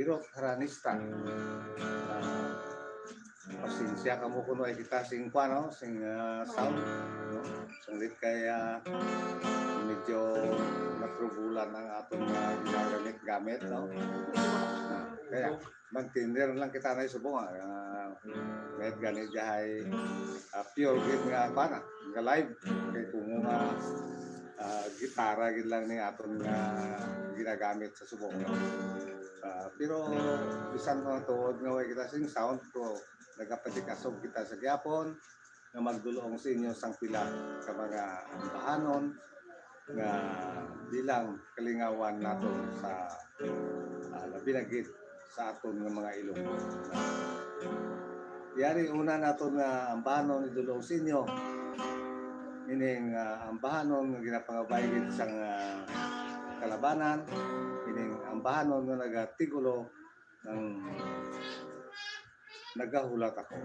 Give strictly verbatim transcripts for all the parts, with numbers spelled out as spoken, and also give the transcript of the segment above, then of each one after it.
Pero karanista. Ah, pasensya kamo kuno ay kita sing kuan, no? Sing, ah, sound, no? Sanglit kay, ah, medyo natrubulan ang aton mga ginagamit-gamit, no? Ah, kaya, magtender lang kita na subong, ah, ah, kahit gani dihay, ah, pure gid nga kuan, ah, nga live. Kay kung nga, ah, gitara gid lang ni aton nga ginagamit sa subong, no? Ah, pero bisan kung tuod nga way kita sing sound, pero nagapatikasog kita sa gihapon nga magdulong sa inyo sang pila ka mga ambahanon nga bilang kalingawan nato sa, ah, labi na gid sa aton nga mga Ilonggo. Yari una naton nga ambahanon idulong sa inyo, ining, ah, ambahanon nga ginapangabay gid sang, ah, kalabanan, ining ambahanon nga nagatigulo ng Nagahulat Ako.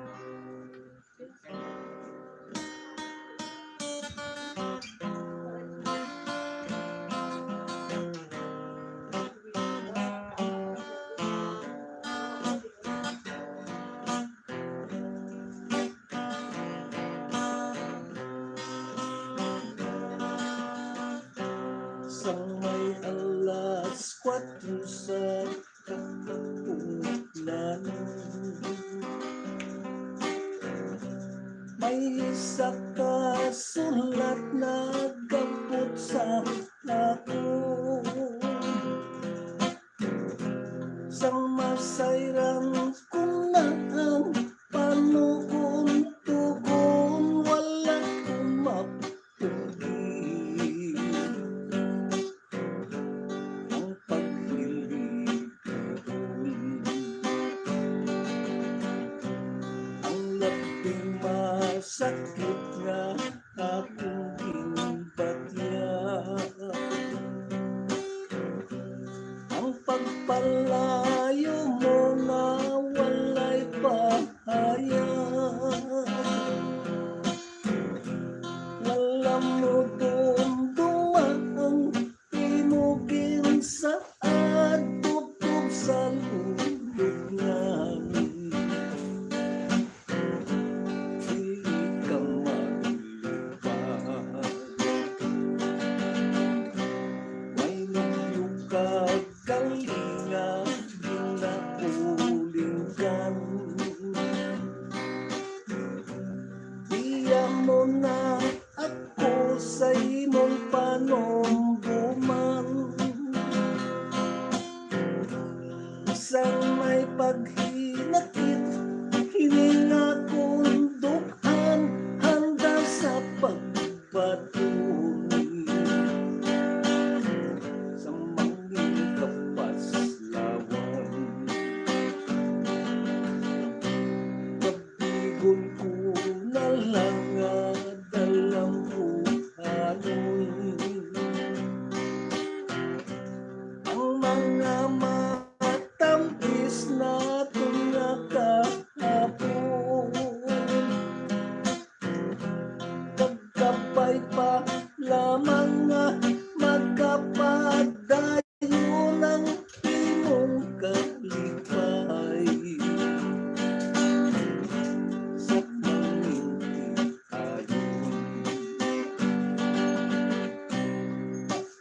Sang may alas kuwatro sa kahapunan, may isa ka sulat nagabot sa akon. Sang masayran ko na ang panugon-tugon, wala ko mapuli ang paghilibihon. Ang labing masakit nga akong ginbatya, ang pagpalayo mo nga walay pahayag. Wala mo dumduma ang imo ginsaad, tubtob sa lubngan. Dili ka maglipay. May luyo ka gali nga ginauligan. Iya mo na ako sa imong panumduman. Sang may paghinakit, hininga kong dughan, handa sa pagpatunay. Sa mangin kapaslawan, kabigon ko na lang nga dalambuhanon ang mga matamis naton nga kahapon. Kag kabay pa lamang nga magkapadayon ang imong kalipay. Sa maninti ayon.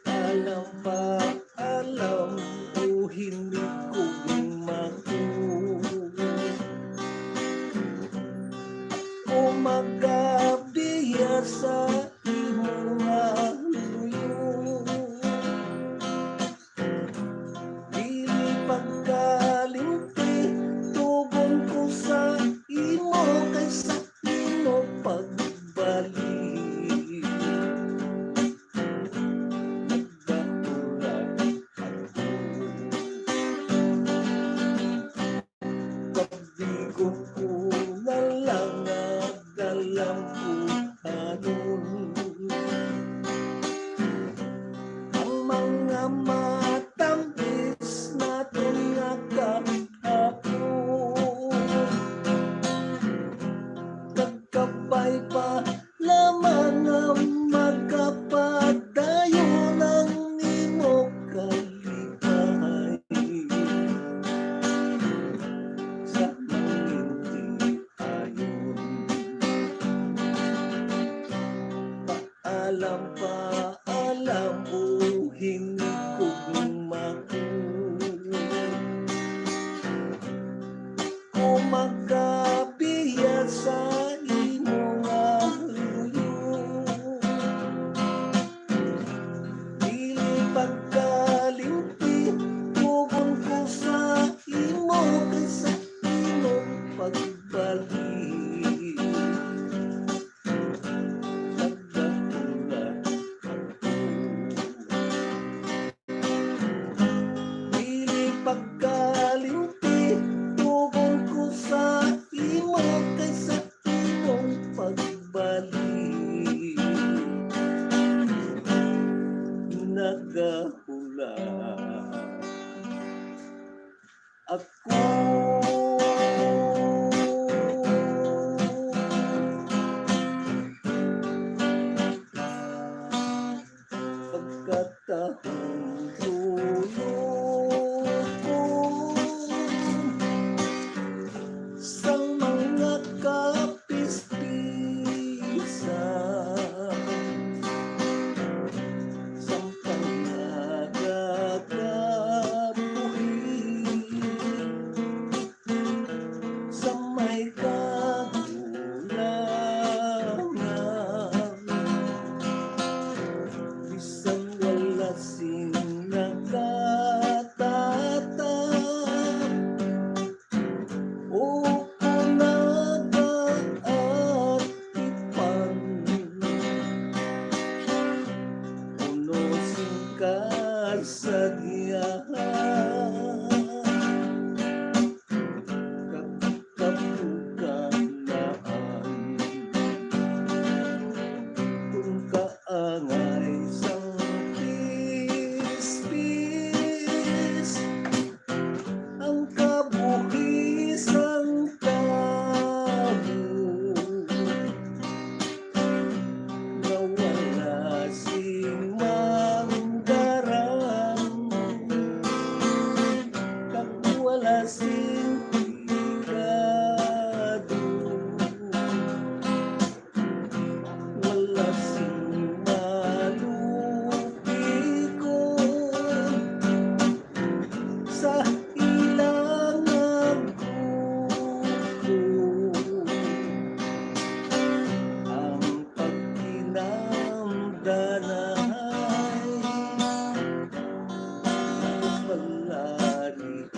Alam pa, alam, o hindi ko mako. Ako magabiya sa imo nga luyo. Dili pagkalimti, tugon ko sa imo kay sa imo pagbalik. Nagdato ra ako. Kabigon ko na lang nga dalambuhanon ang mga matamis naton nga kahapon. Kag kabay pa lamang nga magkapadayon ang imo kalipay. Paalam, o hinigugma ko, ko magkabiya sa imo nga luyo. Dili pagkalimti, tugon ko sa imo kay sa imong pagbalik. Nagdakula ako. Dili pagkalimti, tugon ko sa imo kay sa imong pagbalik. Nagahula ako. Pagkatahom tulog ko sang mga kapispisan, sang pangagakabuhi sa may kagulangan. Bisan wala sing nakatatap, o kon nagaatipan, puno sing kasadyahan. Kag kapukanaan, kon kaangay sang pispis, ang kabuhi sang tawo nga wala sing manggaran, kag wala sing pekado, wala sing malupikon sa ila nga gutom. Ang paghinamdanay, palari.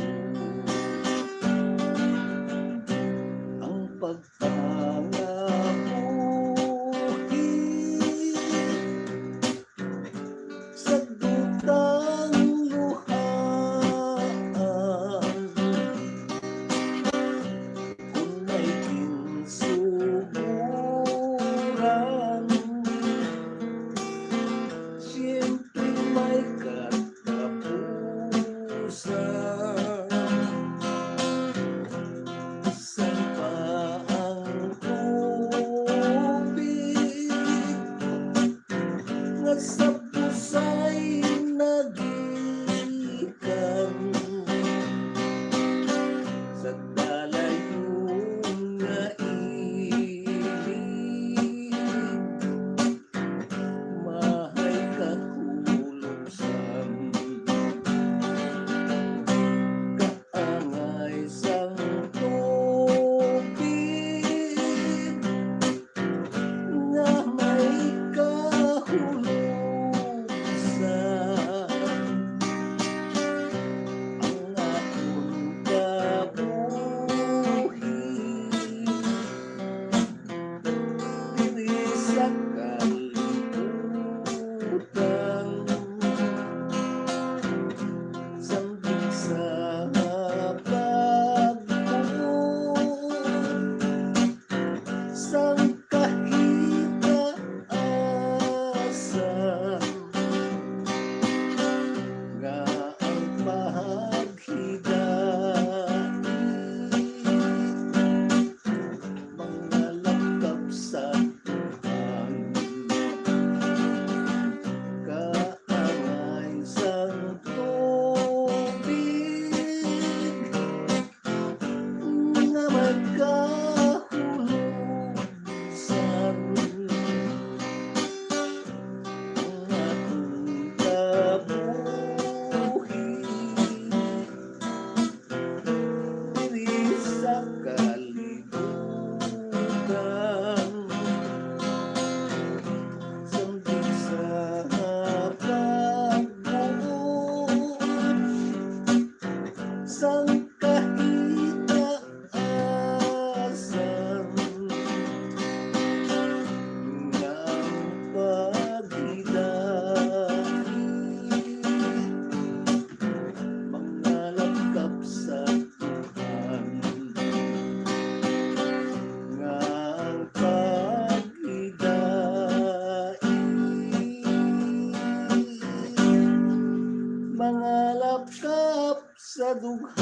dughan.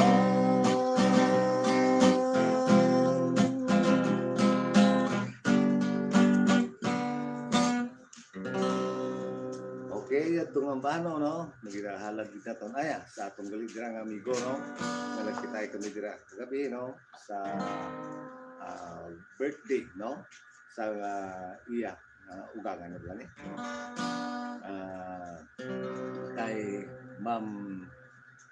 Okay, at tungang bano, no? Nagirahalag kita ton aya sa atong gali dira nga amigo, no? Nga nagkita kami dira kagabi, no? Sa ah, birthday, no? Sa ah, iya, ah, ugangan na ba ni? Ah, kay Ma'am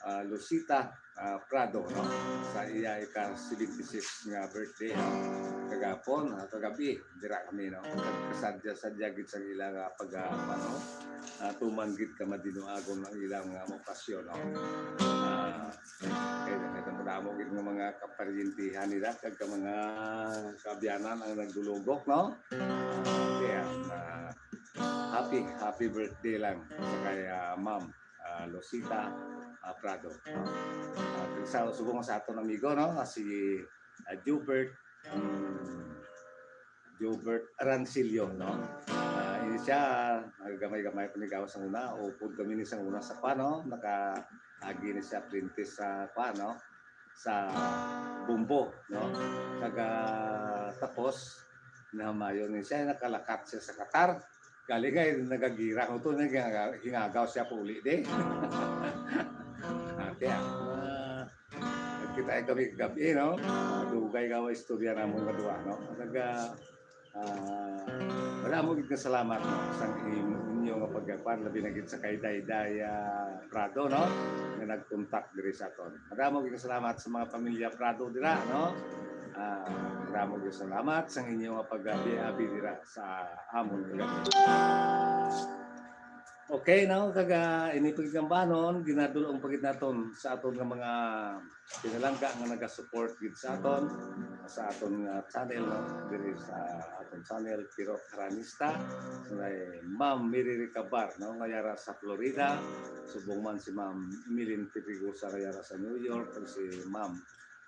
ah, Lucita ah, Prado, no? Sa iya ika seventy-six nga birthday, no? Kagapon, ah, kagabi, dira kami, no? Nagkasadya-sadya gid sa ila nga pag ah, ano, ah, tuman gid ka madinuagon ang ilang ah, okasyon, no? Ah, kay kay madamo gid nga mga kaparyentihan nila kag ka mga kaabyanan ang nagdulugok, no? Ah, kaya, ah, happy, happy birthday lang sa kay ah, Ma'am ah, Lucita ah, Prado, no? Ah, sa subong sa aton amigo, no, nga si ah, Jubert, um, Jubert Arancillo, no? Ah, ini siya, gamay-gamay pa ni gawas sang una, upod kami ni sang una sa kwa, no? Nakaagi ni siya apprentice sa kwa, no? Sa Bumbo, no? Kag tapos, namayo ni siya, nakalakat siya sa Qatar. Gali kay nagagira ko to, nag-, hingagaw siya pauli di. Ate, ah, ah, nagkita kami kagabi, no? Ah, dugay ka istorya namon nga duha, no? Nag, ah, ah, madamo gid nga salamat, no, sang im-, inyo nga pagyapan, labi na gid sa kay Dayday, ah, Prado, no? Nga nagkontak diri sa aton. Madamo gid nga salamat sa mga pamilya Prado dira, no? Ah, madamo gid salamat sang inyo nga pag-abi-abi dira sa amon kagabi. Okay, no? Kag, ah, ini pagkambanon, ginadul-ong pa gid naton sa aton nga mga pinalangga nga naga-support gid sa aton, sa aton nga channel, no? Diri sa aton channel, Pirot Haranista, kay Ma'am Mary Ricabar, no? Nga yara sa Florida, subong man si Ma'am Milin Pedregosa nga yara sa New York, kag si Ma'am,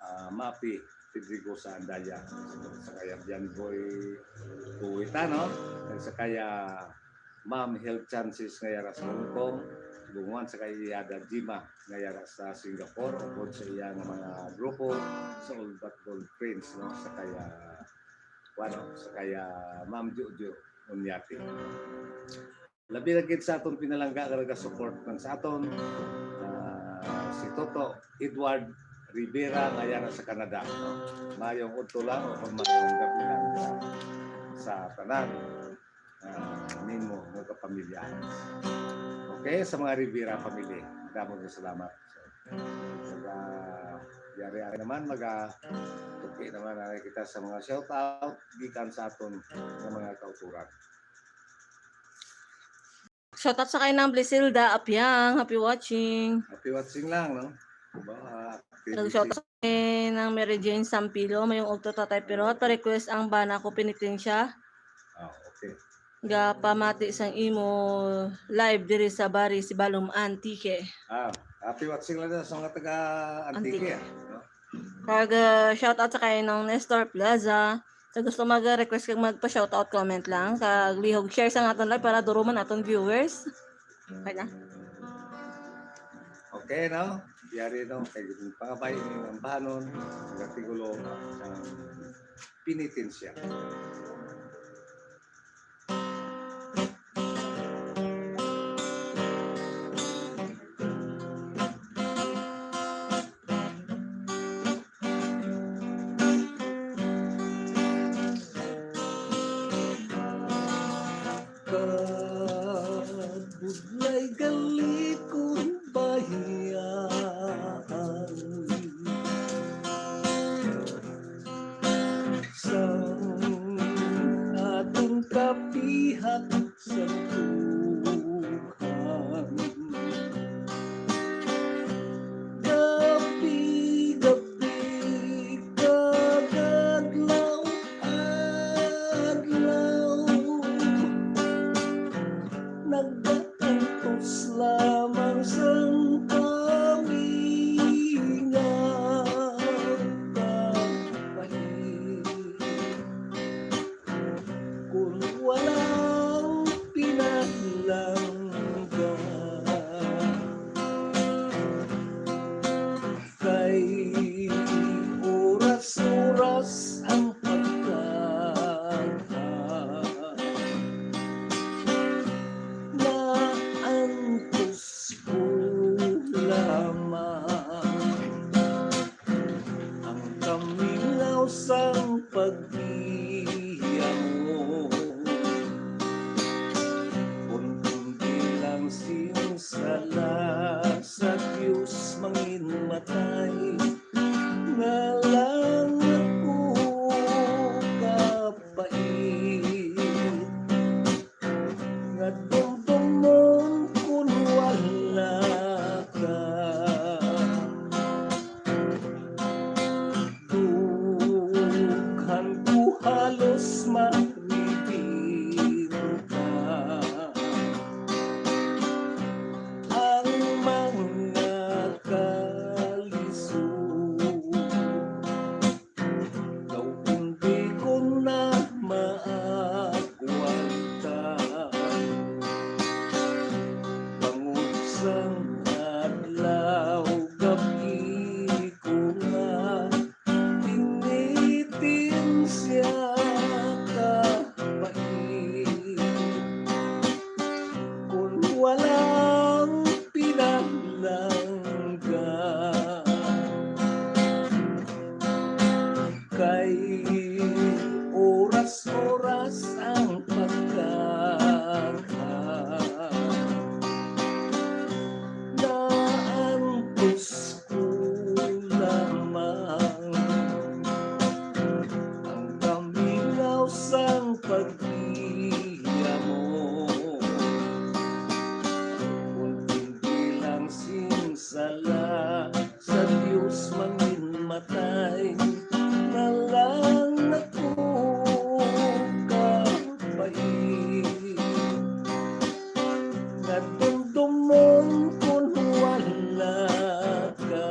ah, Mapi Pedregosa Andaya, sa kay Abyan Boy Kuwita, no? Kag sa kay, ah, Ma'am Health Chances nga yara sa Hong Kong, subong man sa kay Yada Jima nga yara sa Singapore, upod sa iya nga mga grupo sa Old But Gold Friends, no? Sa kay, ah, kuwan, no? Sa kay, ah, Ma'am Jojo Unyati. Labi na gid sa aton pinalangga nga naga-support man sa aton, ah, si Toto Edward Rivera nga yara sa Canada, no? Mayong udto lang o kung mayong gabi lang sa tanan, ah, nimo nga kapamilya. Okay, sa mga Rivera family, damo nga salamat. So, sa, yari, ari naman, maga-, tuki naman na kita sa mga shout out gikan sa aton nga mga kauturan. Shout out sa kay Nang Blisilda Apiang. Happy watching. Happy watching lang, no? Ba, happy Nag-shout out sa kay Nang Mary Jane Sampilo, mayong udto Tatay Pirot, pa-request ang bana ko Penitensya. Ah, okay. Gapamati sang imo live diri sa Bari, Sibalom, Antique. Ah, happy watching lang sa mga taga Antique, Antique. No? Kag, ah, shout out sa kay Nang Nestor Plaza. Sa gusto mag-request kag magpa-shoutout, comment lang. Kag lihog share sa aton live para duruman aton viewers. Kanya. Okay, no? Yari, no? Kay pangabay ni ang banon, nagtigulo ang Penitensya. Kabudlay gali kong bahian sang atong kapihak sa dughan. Gab-i, gab-i, kag adlaw, adlaw, nagaantos lamang sang kami nga pagbahin. Kung walang pagbiya mo. Kon kundi lang sing sala sa Dios mangin matay, nga lang ako kapait. Nga dumdumon kun wala ka. Dughan ko halos mabibinta ang mga kalisod. Daw hindi ko na maagwanta. Bangod sang adlaw, gab-i ko nga tinitinsya ka pait. Kun walang pinaglaga, kay oras-oras ang pagkaha. Naantos ko lamang ang kamingaw sang pagbiya mo. Kun hindi lang sing sala sa Dios mangin matay, na lang ako kapait. Nga dumdumon kun wala ka.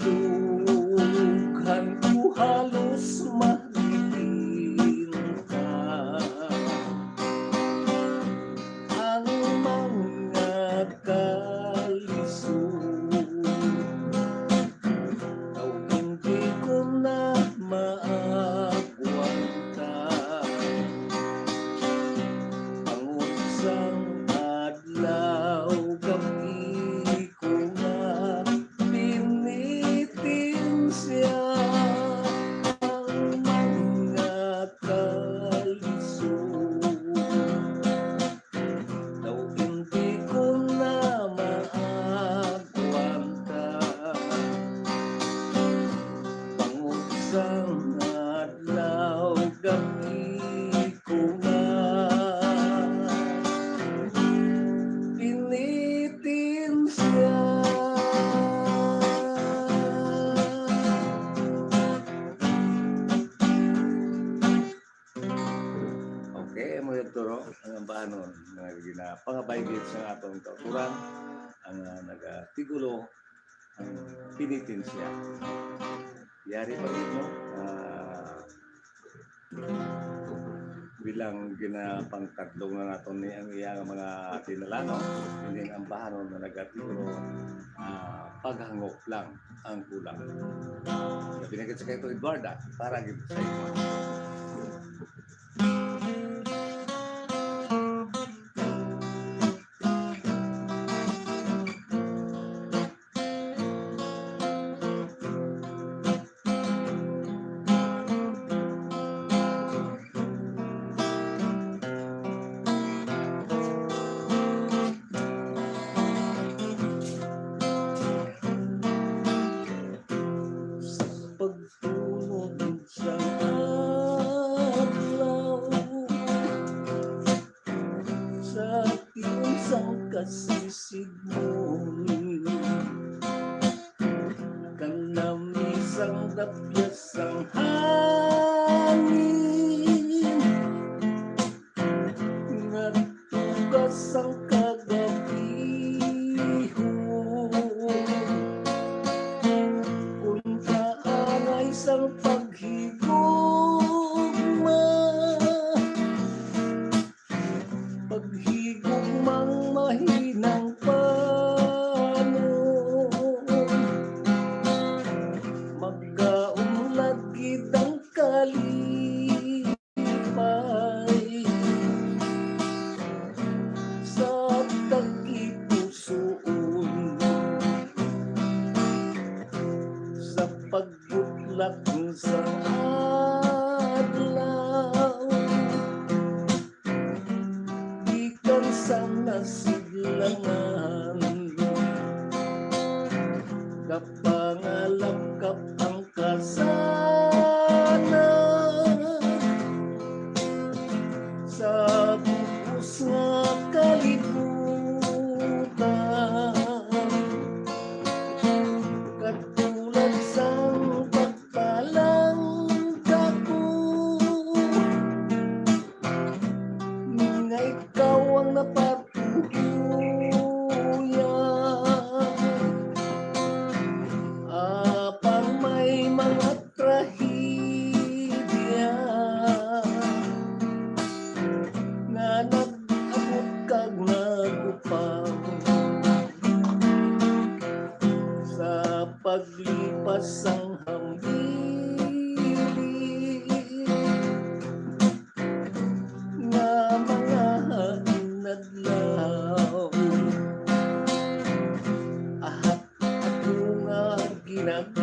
Dughan ko halos mabibinta ang mga kalisod. Daw hindi ko na maagwanta. Bangod sang adlaw, gab-i ko nga tinitinsya ang mga kalisod. Daw hindi ko na maagwanta. Bangod sang adlaw, gab-i ko nga tinitinsya. Okay, amo yun, Turo. Ang ambahanon nga ginapangabaygit sa atong kauturan, ang, ah, nagatigulo, ang penitensya. Yari pa gid, no? Ah, bilang ginapangkadlong na naton ni ang iya nga mga dinala, no? Ining ambahanon nga nagatigulo, ah, paghangop lang ang kulang. Labi na gid sa kay Eduarda, para gid sa inyo. Sa pagtunog sang adlaw, sa tiyon sang kasisidmon, kanami sang dapyas sang hangin, ngadto ka sang kagabihon, kun kaangay sang paghigugma, paghigugmang mahinang panon, magkaon lagi Kapangalapkap ang kasanag sa bug-os nga kalibutan. Katulad sang pagpalangga ko, nga ikaw ang napatuloyan. Apang may mga trahedya nga nag-abot kag nag-upang sa paglipas sang hambili nga mga inadlaw. Ahat ako nga ginagapos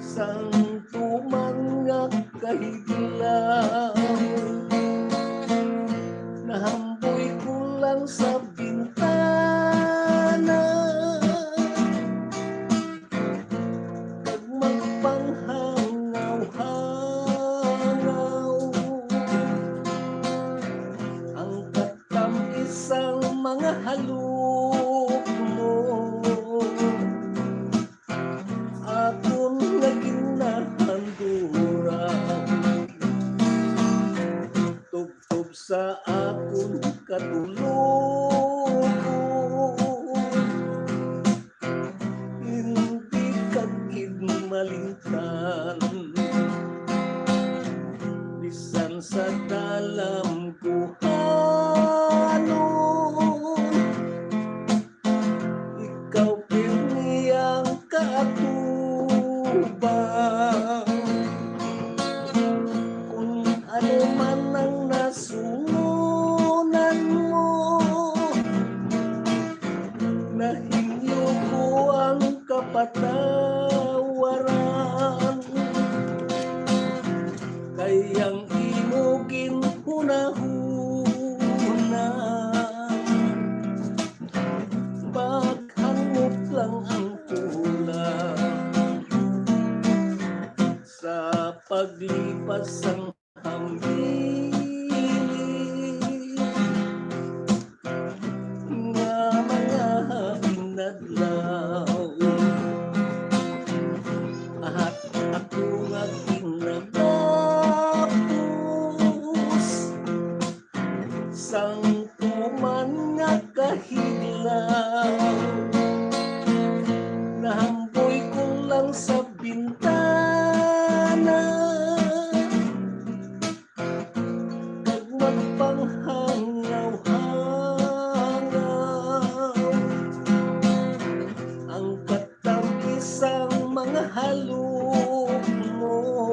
sang tuman nga kahiglaw. Nahamboy ko lang sa bintana kag magpanghangaw-hangaw ang katamis sang mga halok mo. Akon nga ginahandura tubtob sa akon katulog. Hindi ka gid malimtan bisan sa dalam kuhanon. Ikaw pirmi ang kaatubang. Kung ano man ang nasungunan mo, nahingyo ko ang kapatawaran. Kay ang imo ginhunahuna paghangop lang ang kulang. Sa paglipas sang hambili nga mga inadlaw, ahat ako nga ginagapos sang tuman nga kahiglaw. Nahamboy ko lang sa bintana kag magpanghangaw-hangaw ang katamis sang mga halok mo.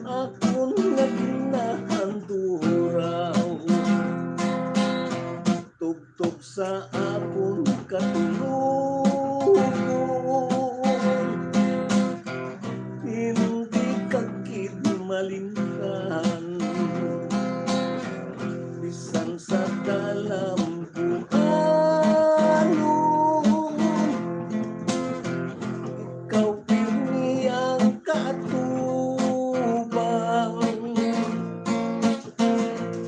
Akon nga ginahanduraw tubtob sa akon katulogon. Hindi ka gid malimtan bisan sa dalam kuhanon. Ikaw pirmi ang kaatubang.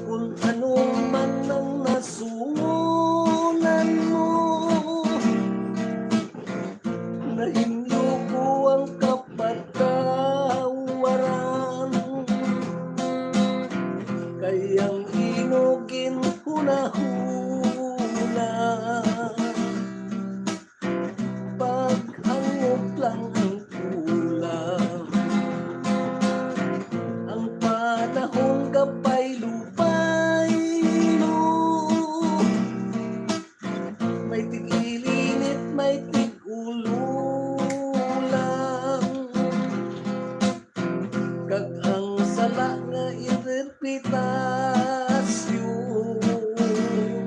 Kung ano man ang nasungunan mo, nahimlo ko ang kapatawaran. Kay ang imo ginhunahuna paghangop lang ang kulang. Ang panahon gapaylo-paylo, may tig-ilinit, may tig-ulo lang. Kag ang sala nga interpretasyon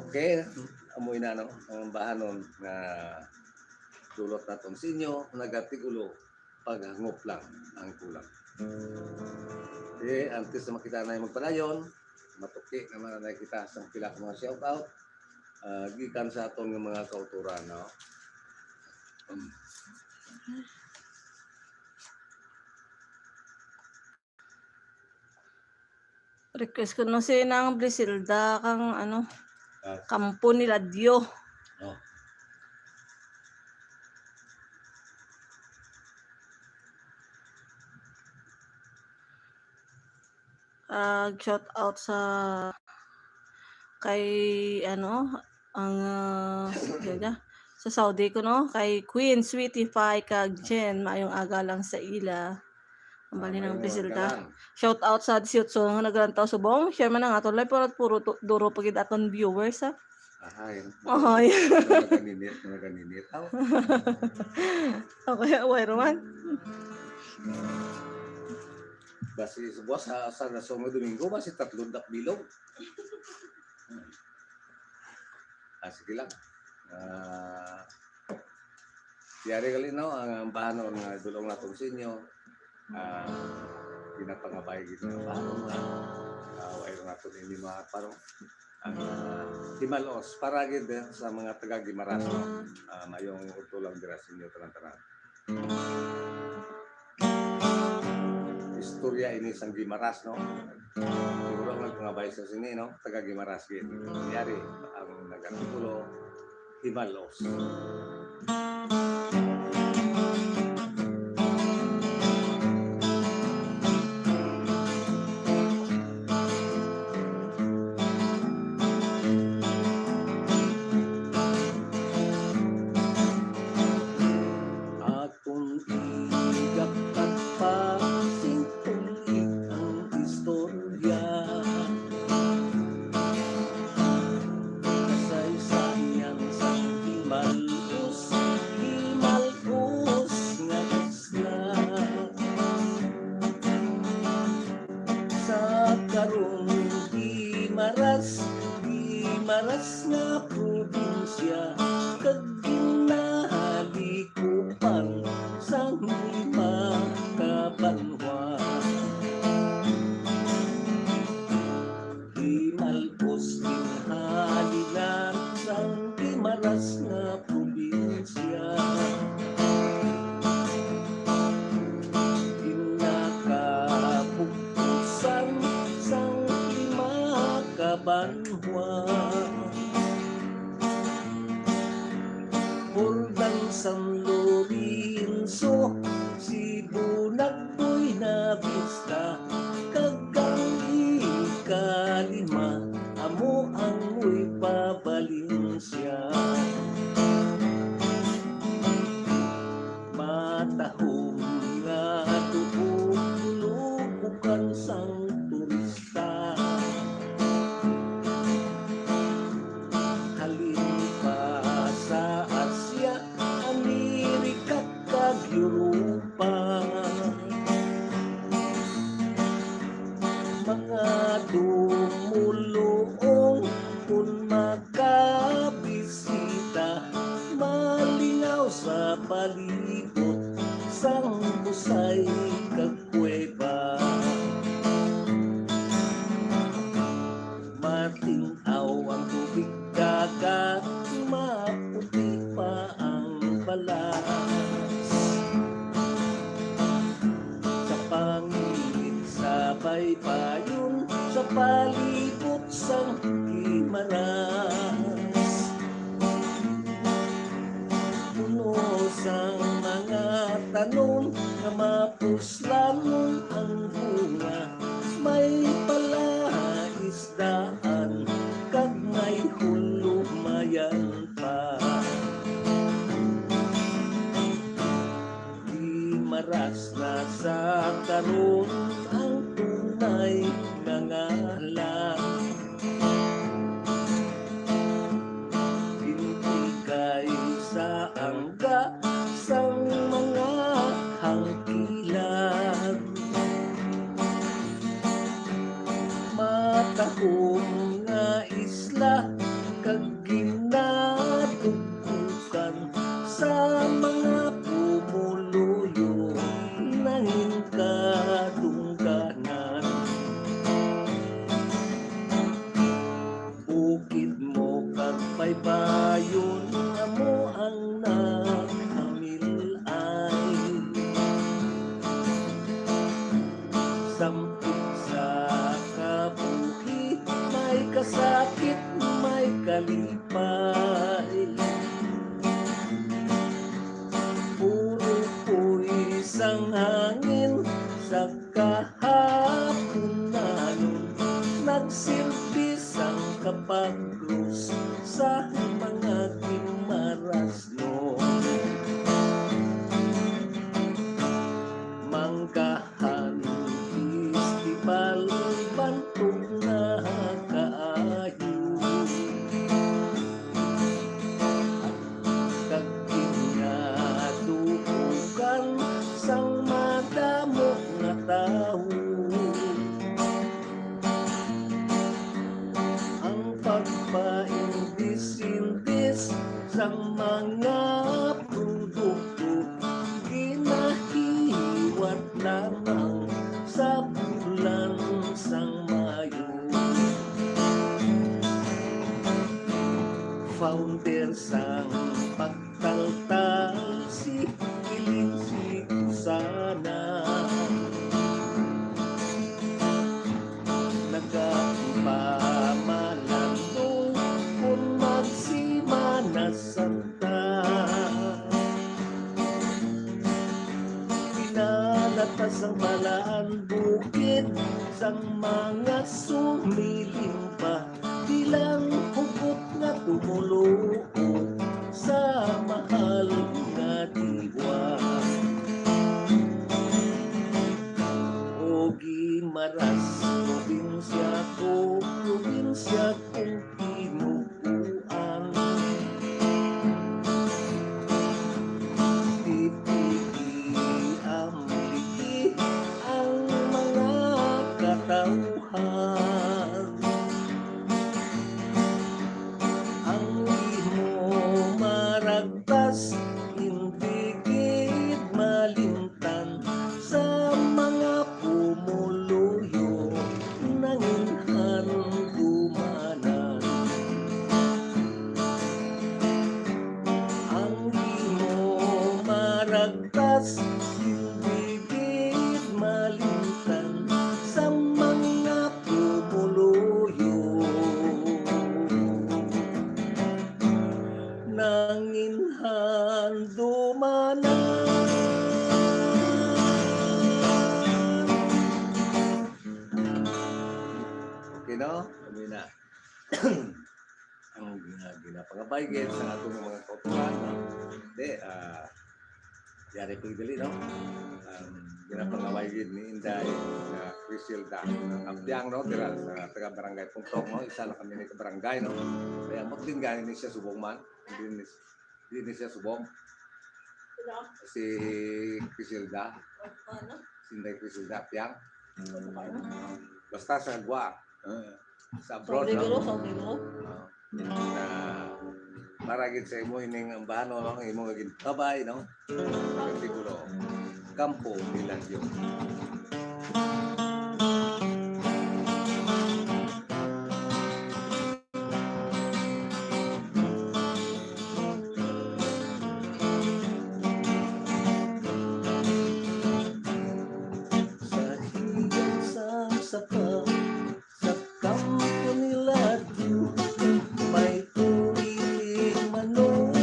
Okay, amoy na, no, ang bahanon nga dulot naton sa inyo, nagatig-ulo, paghangop lang ang kulang. Okay, antes na makita na yung magpadayon, matuki naman na kita sa pila ka mga shout out, ah, gikan sa aton nga mga kauturan, no? Request ko no si Nang Briselda kang ano, Ah. Kampo ni Ladyo. Oh. Ah, shout out sa kay ano, ang, ah, sa Saudi ko, no, kay Queen Sweetie Pie kag Jen, maayong aga lang sa ila. Ang bali Ah, ng maayong Brazil aga ta. Lang. Shout out sa disiotso nga naglantaw subong. Share man ang aton live, pero puro tu-, duro pa gid aton viewers, ha. Ahay. Ahay. Naganinit, naganinit. Aw. Okay, away, Roman. Basi sa buwas, sa, sa nasunod Domingo, basi tatlo dak bilog. Ah, sige lang. Ah, yari gali, no, ang, ang bahanon nga dulong naton sa inyo. Ah, ginapangabay gid nga bahanon nga, ah, wala naton ini mga parang ang, ah, himalos para gid, eh, sa mga taga Guimaras, no? Ah, mayong udto lang dira sa inyo tanan-tanan. Istorya ini sang Guimaras, no? Siguro ang nagpangabay sa sini, no? Taga Guimaras gid. Yari ang nag-artikulo, himalos. Aton igap kag pasingkon ang istorya. Kasaysayan sang himalos, himalos nga isla. Sa karon, Guimaras, Guimaras nga probinsya, kag ginhalikupan sang lima ka banwa. Himalos ginhalinan sang Guimaras nga probinsya. Ginakabugtosan sang lima ka banwa. Jordan, San Lorenzo, Cebu, nag Buena Vista, kag ang ikalima, amo ang Nueva Valencia. Matahom nga tubo, lubukan sang turista. Halin pa sa Asia, Amerika, kag Europa. Mga dumuluong kon makabisita, malingaw sa palibot sang Busay kag Cueva. Matin-aw ang tubig dagat, maputi pa ang balas. Sa pangilid sa baybayon, sa palibot sang Guimaras, puno sang mga tanom nga mapuslanon ang bunga, may palaisdaan Bayon amo ang nakamil-ay. Sampit sa kabuhi, may kasakit, may kalipay. Puro puy sang hangin sa kahapon nanon, nagsilbi sang kapagros sa mga gimaras. No. Manggahan Festival, bantog na kaayo. Kag ginatuokan sang madamo nga tawo. Ang pagpaindis-indis sang mga produkto ginahiwat lamang sa bulan sang Mayo. Founder sang pagtaltal si Kiling, si Kusana. Nagapamalandong kon magsimana santa. Pinalatas ang balaan bukid sang mga sumilimba, bilang hugot nga tumoluo sa mahal nga diwa. O Guimaras, probinsya ko, probinsya kong tinuguan. Titigi ang ligi ang mga katawhan. Ang imo maragtas, hindi gid malimtan sa mga pumuluyo nangin handumanan. Ang imo maragtas, hindi gid malimtan sa mga pumuluyo nangin handumanan. Okay, no? Kami na. Ang gina-, ginapangabay gid sa atong mga kauturan, no? Di, ah, yari po dali, no? Um, ginapangabay gid ni Inday sa Criselda. Ang Apyang, no? Dira sa taga Barangay Puntong, no? Isa lang kami ni ka barangay, no? Kaya mo din gani ni siya subong man. Hindi ni, hindi ni siya subong. Sino? Si Criselda. Ano? Si Inday Criselda Apyang. Ano ba yun? Basta sa Guam. Ah, sa abroad, Sa no? Negros, sa Negros. Ah, na para gid sa imo ining ambahan, no, ang imo nga ginpabay, no? Artikulo, Campo de Laguion. Sa hiyan sang sapa, sa kampo ni Ladyo, may uli manok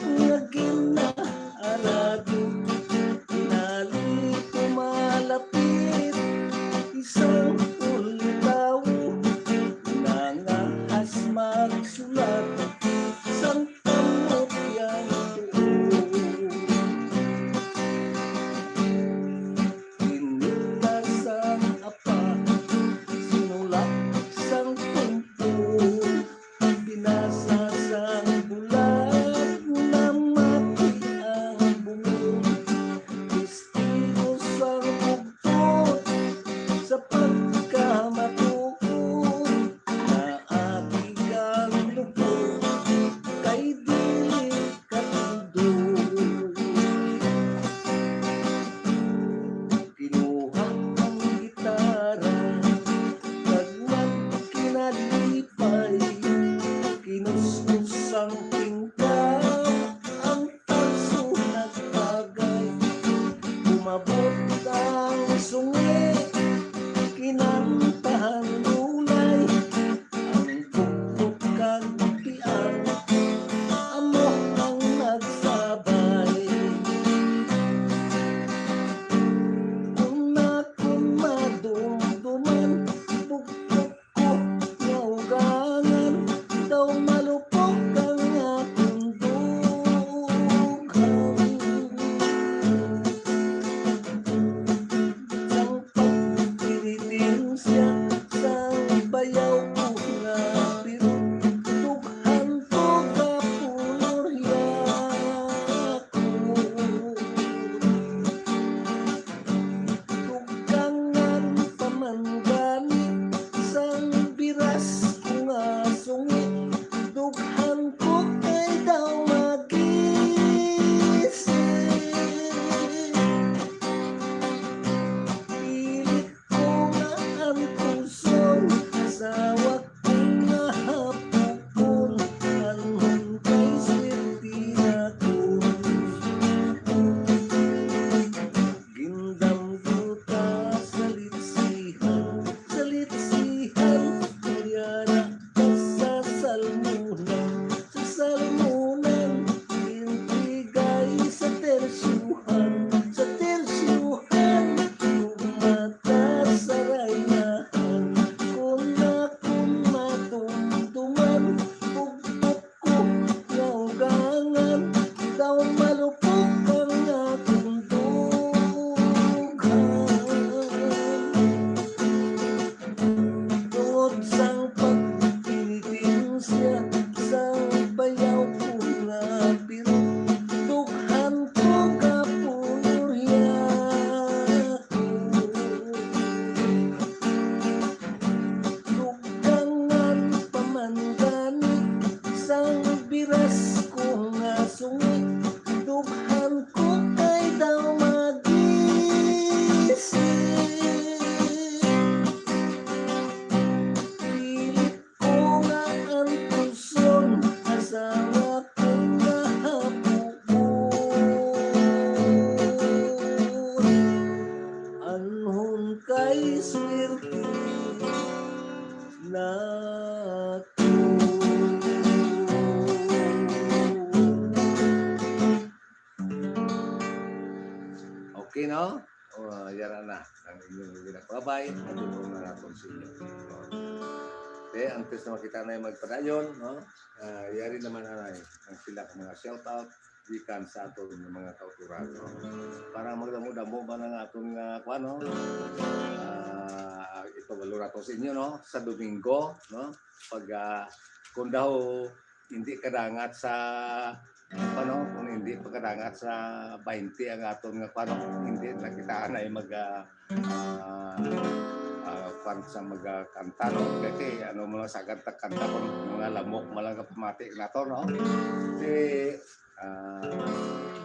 nga ginaarado. Tinali ko malapit, isang ulitawo, nangahas magsulat sang kamot yang tuo. Pinila sang apa, sinulat sang tumpo, binasa sang bulag, namati ang bungo. Testigo sang bugtot sa pagkamatuod, naagi ang bugtot O, yara na ang inyong ginakababay, madulong na naton sa inyo. Okay, antes na makita na yung magpadayon, no? Ah, yari naman anay ang sila ka mga shout out gikan sa aton nga mga kauturan, no? Para magdamo-damo ba na nga aton nga kuan, no? Ah, ito, balura to sa inyo, no? Sa Domingo, no? Pag, ah, kung daw hindi kadangat sa, ano, kung hindi pagkadangat sa twenty ang aton nga, ano, hindi na kita na mag, ah, ah, ah, kwan sa magkanta, no? Kasi ano mo lang sa kanta, kanta kung mga lamok mo lang kapamati nato, no? Kasi, ah,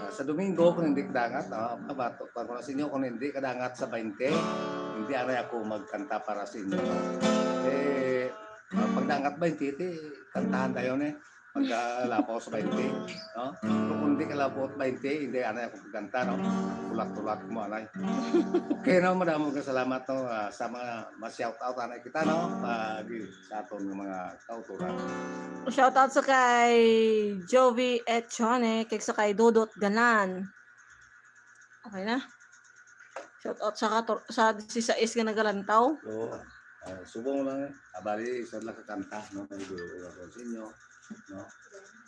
ah, sa Domingo, kung hindi kadangat, ah, mabato pa ko na sa inyo, kung hindi kadangat sa twenty, hindi anay ako magkanta para sa inyo, no? Eh, ah, pagdangat twenty, ti, kantahan tayo ni. Pagkalapaw sa twenty, no? Pero kung di ka labot twenty, hindi, ano, yung pagkanta, no? Tulat-tulat mo, anay. Okay, no? Madamo nga salamat, no? Ah, sa mga ma-shout out, anay kita, no? Ah, di, sa aton nga mga kauturan. Shout out sa kay Jovi Echone, kay sa kay Dodot Ganan. Okay na? Shout out sa kator-, sa disisais nga nagalantaw. Oo. Ah, subong lang, eh. Abali, isa lang kakanta, no? Ang gulo ko sa inyo, no?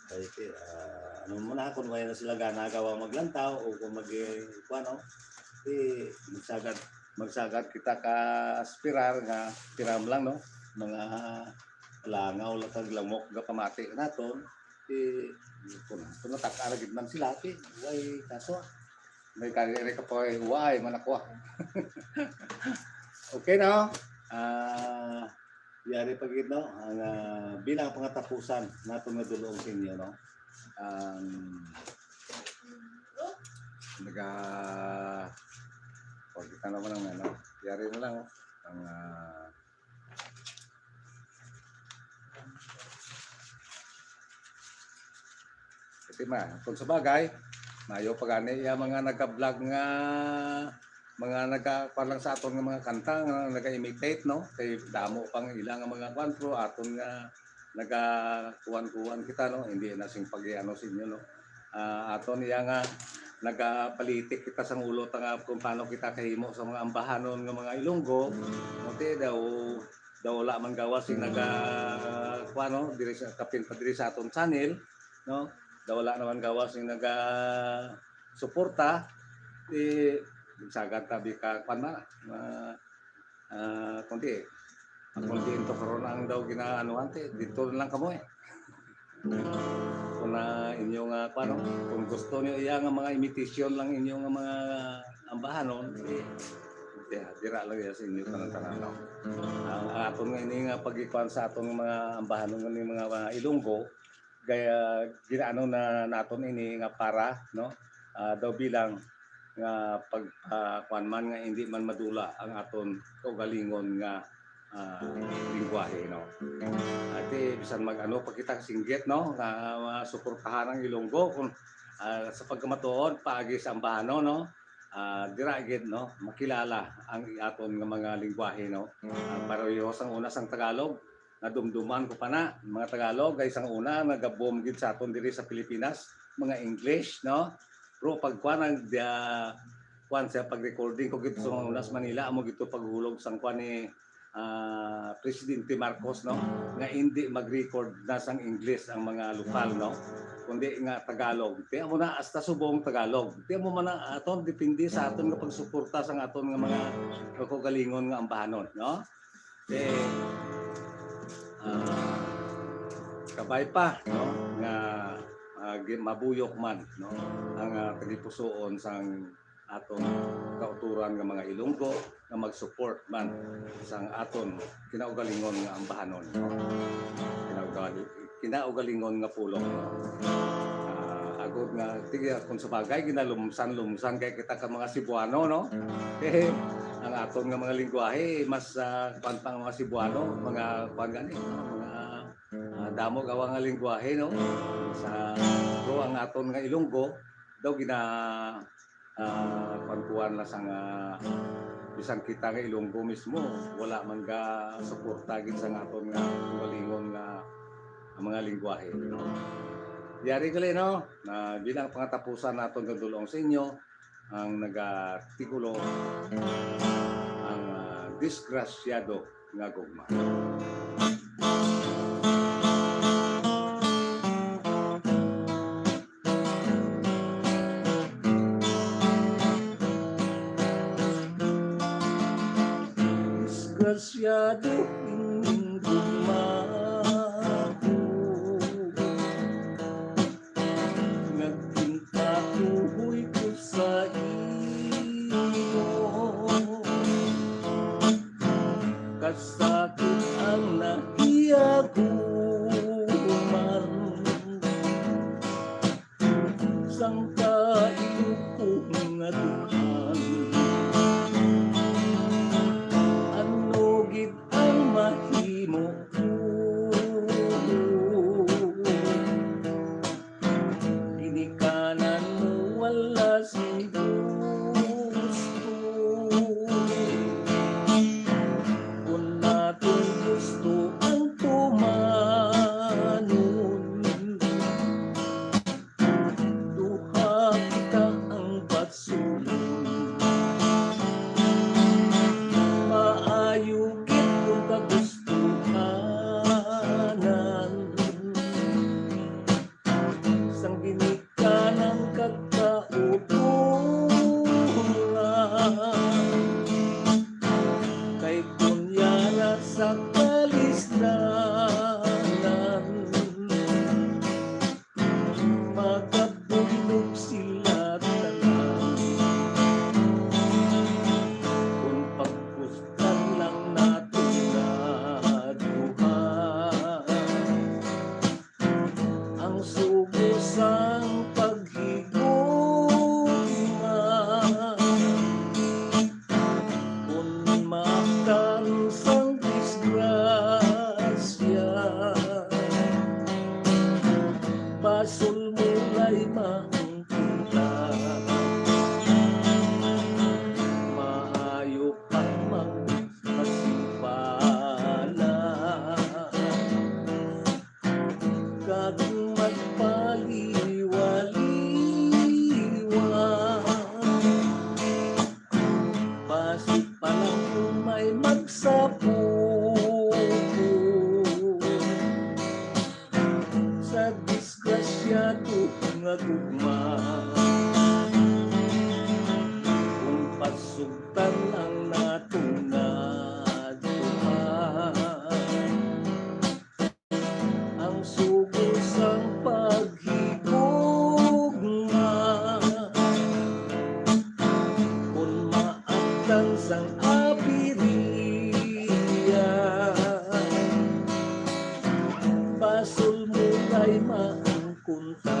Kay, ah, ano mo na, kung wala na sila gana gawa maglantaw o kung mag, eh, kuwan, no? Di, magsagad, magsagad kita ka aspirar nga tiram lang, no? Mga langaw lang kag lamok nga pamati naton. Di, kung, kung natak-a ra gid man sila, di, way kaso. May kari-, kari ka pa, eh, way, man ako, ah. Okay, no? Ah, yari pa gid, no? Ang, ah, bilang pangatapusan naton nga dulong sa inyo, no? Ang naga, pag kita naman ang, ano, yari na lang, oh. Ang, ah, Kasi ma-, kung sa bagay, maayo pa gani iya mga nagka-vlog nga, mga nagka-, kuwan lang sa aton nga mga kanta, nga naga-imitate, no? Kay damo pang ila nga mga kuwan, pero aton nga naga-kuwan-kuwan kita, no? Hindi na sing pag-ano sa inyo, no? Ah, aton iya nga nagapalitik kita sang ulo ta nga kung paano kita kahimo sa mga ambahanon nga mga Ilonggo, no? Ti daw, daw wala man gawas sing naga-, kuwan, no? Diri sa, kapin pa diri sa aton channel, no? Daw wala naman gawas yung naga-suporta, eh, sagad tabi ka, kwan na, ma-, ah, kundi, ang kundi ito karon ang daw ginaanuhan, te, dito na lang kamo, eh. Kung na inyo nga, kwan, no? Kung gusto niyo iya nga mga imitation lang inyo nga mga ambahanon, eh, di-, dira lang yan sa inyo tanan-tanan, no? Ang aton nga ini nga pagikuan sa aton nga mga ambahanon nga ni mga, mga Ilonggo, gaya ginaano na naton ini nga para, no? Ah, daw bilang nga pag, ah, kuwan man nga hindi man madula ang aton kaugalingon nga, ah, lingwahe, no? Ati, bisan mag-ano pa kita singgit, no? Nga masuportahan ang Ilonggo kung, ah, sa pagkamatuod, paagi sa ambahanon, no? Ah, dira gid, no? Makilala ang aton nga mga lingwahe, no? Ah, pareho sang una sang Tagalog, nadumduman ko pa na, mga Tagalog, kay sang una, nagabom gid sa aton diri sa Pilipinas, mga English, no? Pero pag kuwan, ang, ah, kuwan sa pag-recording ko gid sa mga una sa Manila, amo gid to paghulog sang kuwan ni, ah, Presidente Marcos, no? Nga hindi mag-record na sang English ang mga lokal, no? Kundi nga Tagalog. Ti amo na, hasta subong Tagalog. Ti amo man na aton, depende sa aton nga pagsuporta sang aton nga mga kaugalingon nga ambahanon, no? Eh, ah, kabay pa, no, nga, ah, gi-, mabuyok man, no, ang, ah, tagipusoon sang aton kauturan nga mga Ilonggo nga mag-support man sang aton kinaugalingon nga ambahanon, no? Kinaugali-, kinaugalingon nga pulong, no? Ah, agod nga, sige, kung sa bagay, ginalumsan-lumsan kay kita ka mga Cebuano, no? Eh, ang aton nga mga lingwahe, mas, ah, kuwan pa ang mga Cebuano, mga kuwan gani, no? Mga, ah, damo gawa nga lingwahe, no? Sa, pero ang aton nga Ilonggo, daw gina-, ah, kuwan-kuwan lang sang, ah, bisan kita nga Ilonggo mismo, wala man ga suporta gid sang aton nga kaugalingon nga, ah, mga lingwahe. Yari gali, no? Na bilang pangatapusan naton nga dulong sa inyo, ang nagatikulo, ang, ah, disgrasyado nga gugma. Disgrasyado ining gugma ko, nga ginpatuhoy ko sa imo. Kasakit ang nahiaguman sang kaiyo ko nga dughan. Ano gid ang mahimo ko? Ginikanan mo wala sing gusto. Kung naton gusto ang tumanon, duha kita ang pasulon. Maayo gid kung kagustuhanan sang ginikanan kag kauturan. Kay kunyara sa kalisdanan, magabuyog sila tanan. Kung pagkusgan lang naton nga duha, ang sugo sang paghigugma, kun makan sang disgrasya, basol mo lay maangkon ta. Maayo pa magpasimpala kag magpaliwaliwa. Basig pa lang kung may magsapugon sa disgrasyado nga gugma. Kung pasugtan ang naton nga duha, ang sugo sang paghigugma, kun maabtan sang abirihan, basol mo lay maangkon ta.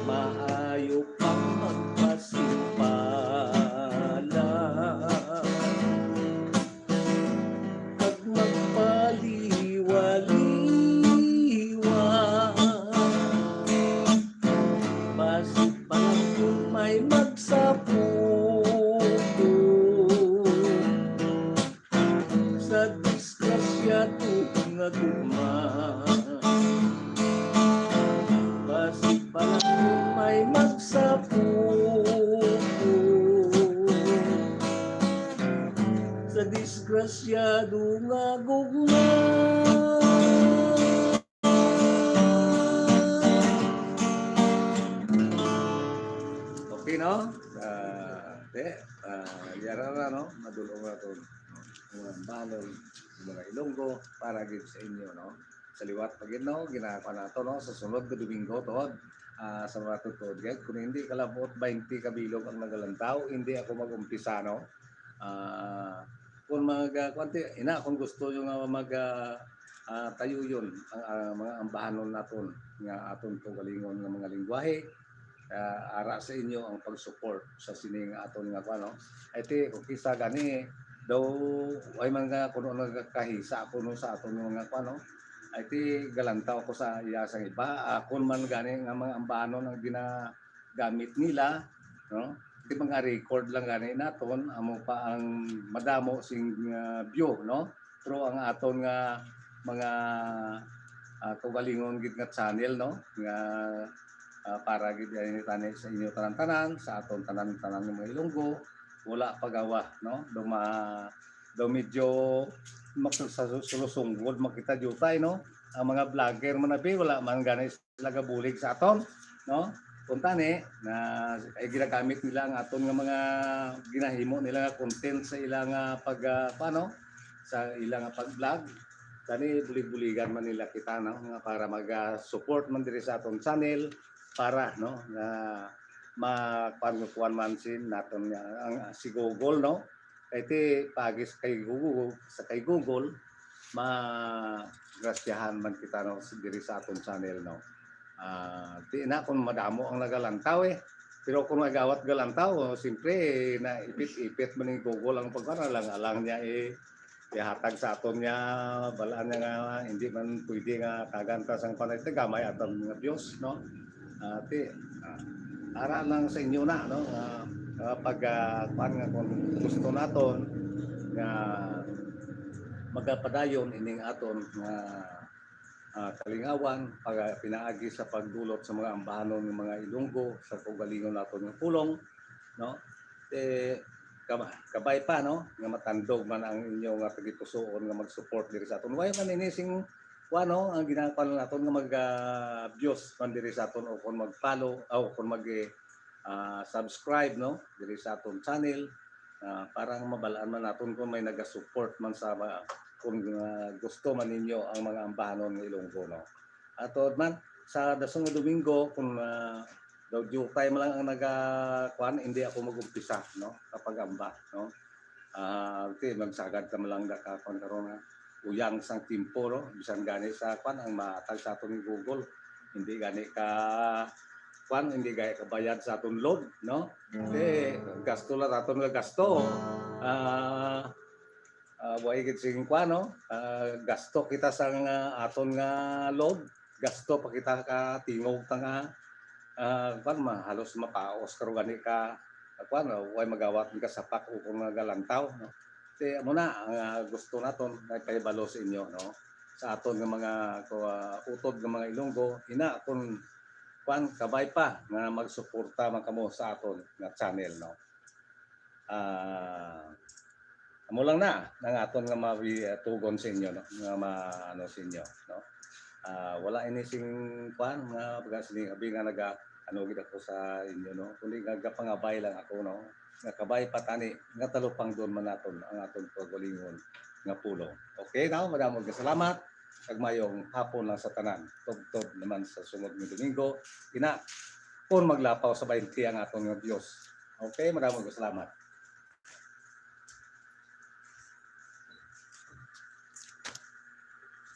Maayo pang magpasimpala kag magpaliwaliwa. Basig pa lang kung may magsapugon sa disgrasyado nga gugma. Basig pa lang kung may magsapugon sa disgrasyado nga gugma. Okay, no? Ah, te, ah, yara na, no? Madulong na to. Mga balon, mga Ilonggo, para gid sa inyo, no? Sa liwat pa gid, no? Ginako nato, no? Sa sunod nga Domingo, tuod, ah, sa mga tutuod, gid. Kung hindi kalabot, twenty ka bilog ang nagalantaw, hindi ako mag-umpisa, no? Ah, kung mag, ah, kuwan ti, ina, kung gusto nyo nga mag, ah, ah, tayuyon ang, ah, mga ambahanon naton nga aton kaugalingon nga mga lingwahe, ah, ara sa inyo ang pag-support sa sini nga aton nga kuwan, no? Ay ti, kung kisa gani, daw, ay man nga kuno nagakahisa kuno sa aton nga kuwan, no? Ay ti, galantaw ko sa iya sang iba, ah, kung man gani nga mga ambahanon ang gina-, gamit nila, no? Di mga record lang gani naton, amo pa ang madamo sing, ah, view, no? Pero ang aton nga mga, ah, kaugalingon gid nga channel, no? Nga, ah, para gid ini tani sa inyo tanan-tanan, sa aton tanan-tanan nga mga Ilonggo, wala pagawa, no? Daw ma-, daw medyo makasulusungod makita jutay, no? Ang mga vlogger man abi, wala man gani sila gabulig sa aton, no? Kung tani, na, ay ginagamit nila ang aton nga mga ginahimo nila nga content sa ilang, ah, pag, ah, paano? Sa ilang, ah, pag-vlog. Tani, bulig-buligan man nila kita, no? Nga para mag, ah, support man diri sa aton channel, para, no, nga ma-, kuwan, kuwan man sin naton nga, ang, si Google, no? Kay ti, pagi sa kay Google, sa kay Google, magrasyahan man kita, no, sa, diri sa aton channel, no? Ah, di na kung madamo ang nagalantaw, eh. Pero kung may gawat galantaw, oh, siyempre, na ipit-ipit man ni Google ang pagkana lang, alang niya, eh, ihatag sa aton nga balaan niya nga hindi man pwede nga tagan ta sang panay tagamay aton mga views, no? Ah, ti, ah, ara lang sa inyo na, no? Ah, ah, pag, ah, kuwan nga kung gusto naton nga magapadayon ining aton nga, ah, kalingawan, pag, pinaagi sa pagdulot sa mga ambahanon nga mga Ilonggo sa kaugalingon naton nga pulong, no? Eh, kama-, kabay pa, no, nga matandog man ang inyo nga tagipusoon nga mag-support diri sa aton. Way man ini sing, kuwan, no, ang ginakakuan naton nga mag, ah, views man diri sa aton, o kung mag-follow, o kung mag, eh, ah, subscribe, no, diri sa aton channel, ah, para nga mabalaan man naton kung may naga-support man sa, ah, kung, ah, gusto man ninyo ang mga ambahanon nga Ilonggo, no. Ato man, sa dason nga Domingo, kung, ah, daw jutay man lang ang naga-, kuwan, hindi ako mag-umpisa, no, sa pag-amba, no. Ah, ti, magsagad ka man lang da ka, kuwan, karon nga uyang sang tiyempo, no, bisan gani sa, kuwan, ang mahatag sa aton ni Google, hindi gani ka, kuwan, hindi gani kabayad sa aton load, no. Ti, gasto lang aton nga gasto. Ah, ah, way gid sing, kuwan, no, ah, gasto kita sang, ah, aton nga load, gasto pa kita ka tingog ta nga, ah, kuwan, ma-, halos mapaos karon gani ka, ah, kuwan, ah, way magawat ka sapak o kung nagalantaw, no? Ti, amo na ang, ah, gusto naton nga ipahibalo sa inyo, no? Sa aton nga mga, ku-, ah, utod nga mga Ilonggo, ina, kung, kuwan, kabay pa nga magsuporta man kamo sa aton nga channel, no? Ah, amo lang na ang aton nga mabi-, tugon sa inyo, no? Nga ma-, ano sa inyo, no? Ah, wala ini sing, kuwan, nga baga sini abi nga naga-, ano gid ako sa inyo, no? Kundi nagapangabay lang ako, no? Nga kabay pa tani, nga talupangdon man naton ang aton kaugalingon nga pulong. Okay, now, madamo nga salamat. Kag mayong hapon lang sa tanan. Tubtob naman sa sunod nga Domingo. Ina, kung maglapaw sa baynte ang aton nga views. Okay, madamo nga salamat.